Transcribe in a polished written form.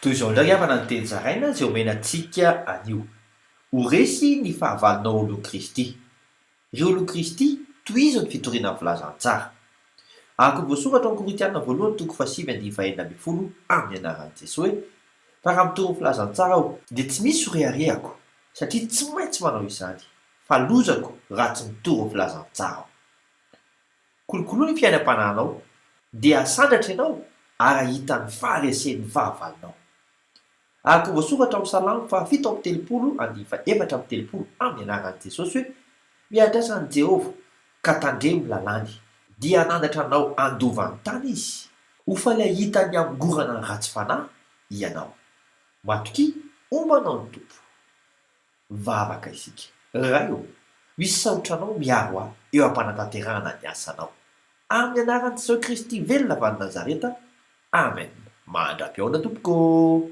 Toy izao indray havana ny teny zaraina izay omena antsika anio. Ho resy ny fahavalonao olon'i Kristy. Ry olon'i Kristy, tohizo ny fitoriana ny filazantsara. Araka ny voasoratra ao amin'ny Korintiana voalohany toko fahasivy andininy fahenina ambin'ny folo amin'ny anaran'i Jesoa hoe, Fa raha mitory ny filazantsara aho, dia tsy misy ho reharehako, satria tsy maintsy manao izany, fa lozako raha tsy mitory ny filazantsara aho. Kolokoloy ny fiainam-panahinao, dia hasandratra ianao ary hahita ny faharesen'ny fahavalonao. Araka ny voasoratra ao amin'ny Salamo fahafito amby telopolo andininy fahefatra amby telopolo amin'ny anaran'i Jesosy hoe, Miandrasa an'i Jehovah, ka tandremo ny lalàny, dia hananatra anao handova ny tany Izy. Ho faly hahita ny hamongorana ny ratsy fanahy ianao. Matokia, homba anao ny Tompo. Mivavaka isika. Ray ô, misaotra Anao miaro ahy eo am-panatanterahana ny asanao. Amin'ny anaran'i Jesoa Kristy velona avy any Nazareta, Amen. Mandra-pihaona tompoko ô!